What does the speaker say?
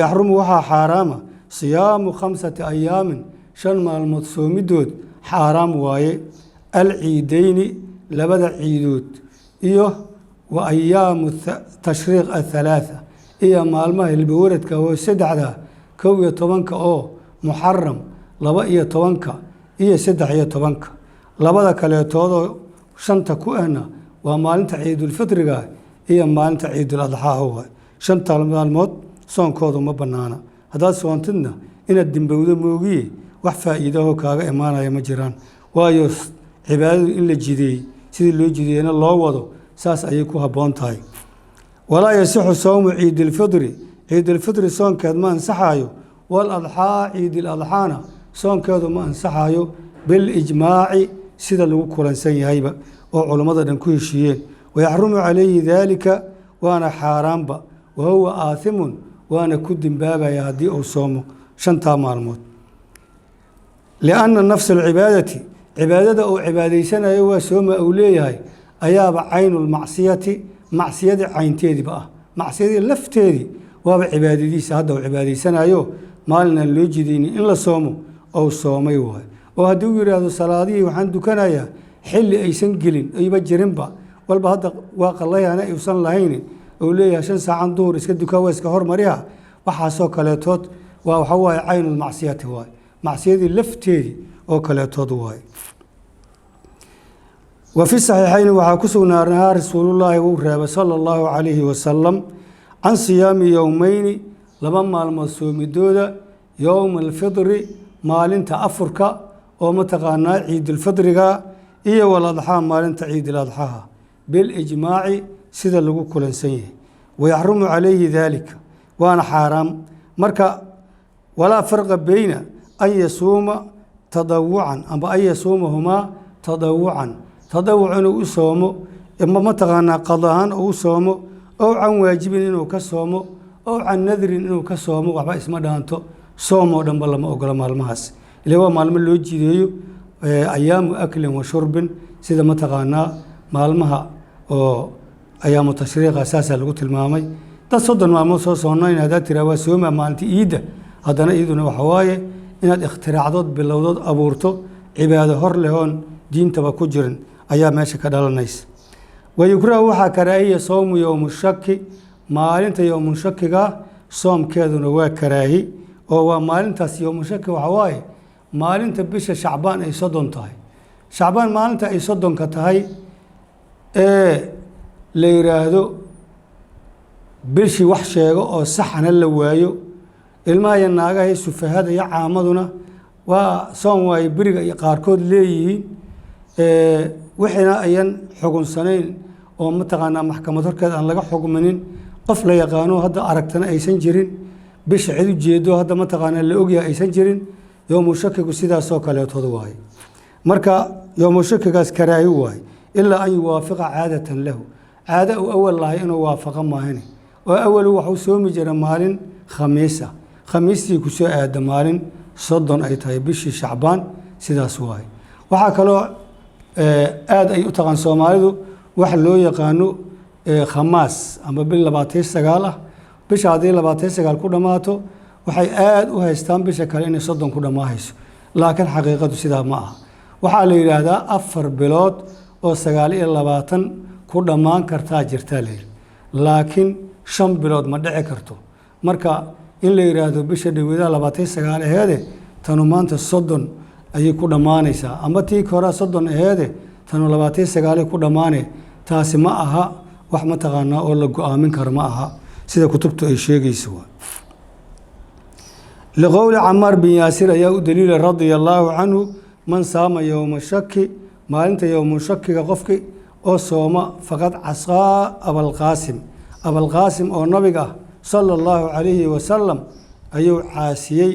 Yaxrumu waxaa xaaraama siyaamu 5 ayaamin, 5 maalmood soomidood xaaraam waaye: alciideyni, labada ciidood, iyo wa ayaamu tashriiq athalaatha, iyo maalmaha hilbawaradka oo saddexda: 11-ka oo Muxaram, 12-ka iyo 13-ka. Labada kaleetoodoo shanta ku ahna waa maalinta Ciidulfitriga iyo maalinta Ciidul Adxaa waay. Shanta maalmood soonkoodu ma banaana. Haddaad soontidna, inaad dimbowdo moogiye, wax faa'iidaho kaaga imaanaya ma jiraan. Waayo, cibaadadu in la jideeyey, sidii loo jideeyena loo wado, saas ayay ku habboon tahay. Walaa yasixu sowmu Ciidilfidri, Ciidilfidri soonkeed ma ansaxaayo, waladxaa, Ciidiladxaana soonkeedu ma ansaxaayo, bilijmaaci, sida lagu kulansan yahayba oo culummada dhan ku heshiiyeen. Wayaxrumu calayhi daalika, waana xaaraanba, wa huwa aathimun, waana ku dimbaabaya haddii uu soomo shantaa maalmood. Lianna nafsa alcibaadati, cibaadada uu cibaadaysanayo waa sooma uu leeyahay, ayaaba caynulmacsiyati, macsiyadii caynteediiba ah. Macsiyadii lafteedii waaba cibaadadiisa hadda uu cibaadaysanayo. Maalin aan loo jidaynin in la soomo ou soomay waay. Oo haddii uu yidhaahdo salaadihii waxaan dukanayaa xilli aysan gelin, ayba jirinba, walba hadda waa qallayana aysan lahaynin, ou leeyahay 5 saacan duhur iska dukaa, waa iska hormariha, waxaasoo kaleetood waa waxa waaye caynulmacsiyati waay, macsiyadii lafteedii oo kaleetood waay. Wa fi saxiixayni waxaa ku sugnaa: nahaa Rasuulullaahi, wuu reebay, sala Allahu calayhi wasalam, can siyaami yowmeyni, 2 maalmood soomidooda: yowma alfidri, maalinta afurka oo mataqaanaa Ciidulfidriga, iyo waladxaa, maalinta Ciiduladxaha, bilijmaaci, sida lagu kulansan yahay. Wayaxrumu calayhi daalika, waana xaaraam. Marka walaa farqa beyna an yasuuma tadawucan amba an yasuumahumaa tadawucan, tadawuc inuu u soomo ama mataqaanaa qadahaan uu u soomo, ow can waajibin inuu ka soomo, ow can nadrin inuu ka soomo, waxba isma dhaanto. Soom oo dhanba lama ogola maalmahaas, ile waa maalmo loo jideeyo ayaamu aklin wa shurbin, sida mataqaanaa maalmaha oo ayaamu tashriiqa saasaa lagu tilmaamay. Dad 30 maalmood soo soonayn haddaad tiraa waa sooma maalinta iidda, haddana iyaduna waxa waaye inaad ikhtiraacdood bilowdood abuurto cibaado hor lehoon diintaba ku jirin ayaa meesha ka dhalanaysa. Wayukrahu, waxaa karaahiya, sowmu yowmu shaki, maalinta yowmu shakiga soomkeeduna waa karaahi. Oo waa maalintaas yowmu shaki waxa waaye maalinta bisha Shacbaan ay 30 tahay. Shacbaan maalinta ay 30-ka tahay ee la yidhaahdo bishii wax sheego oo saxana la waayo, ilmaha iyo naagaha iyo sufahada iyo caamaduna waa soon waayo beriga iyo qaarkood leeyihiin, wixiina ayan xugunsanayn oo mataqaanaa maxkamad horkeed aan laga xugminin, qof la yaqaano hadda aragtana aysan jirin, bisha cid ujeedo hadda mataqaanaa la ogyahay aysan jirin, yowmu shakigu sidaasoo kaleetood waaye. Marka yowmu shakigaas karaahi waaye, ilaa an yuwaafiqa caadatan lahu, caado uu awal lahay inuu waafaqo maahane. Oo awalu waxuu soomi jira maalin Khamiisa, Khamiistii ku soo aada maalin 30 ay tahay bishii Shacbaan, sidaas waaye. Waxaa kaloo aada ay u taqaan Soomaalidu waxa loo yaqaano khamaas ama bil 29 ah. Bisha haddii 29 ku dhammaato, waxay aada u haystaan bisha kale inay 30 ku dhammaahayso, laakiin xaqiiqadu sidaa ma aha. Waxaa la yidhaahdaa 4 bilood oo 29 ku dhammaan kartaa jirtaa la yidhi, laakiin 5 bilood ma dhici karto. Marka in la yidhaahdo bisha dhaweedaha 29 aheede, tanu maanta 30 ayay ku dhammaanaysaa, ama tii koraa 30 aheede, tanu 29ay ku dhammaane, taasi ma aha wax mataqaanaa oo la go-aamin karo ma aha, sida kutubtu ay sheegayso. Liqowli Camaar bin Yaasir ayaa u daliila, radia allaahu canhu: man saama yowma shaki, maalinta yowmu shakiga qofki oo sooma, faqad casaa Abalqaasim, Abalqaasim oo nabiga ah sala Allahu calayhi wasalam ayuu caasiyey.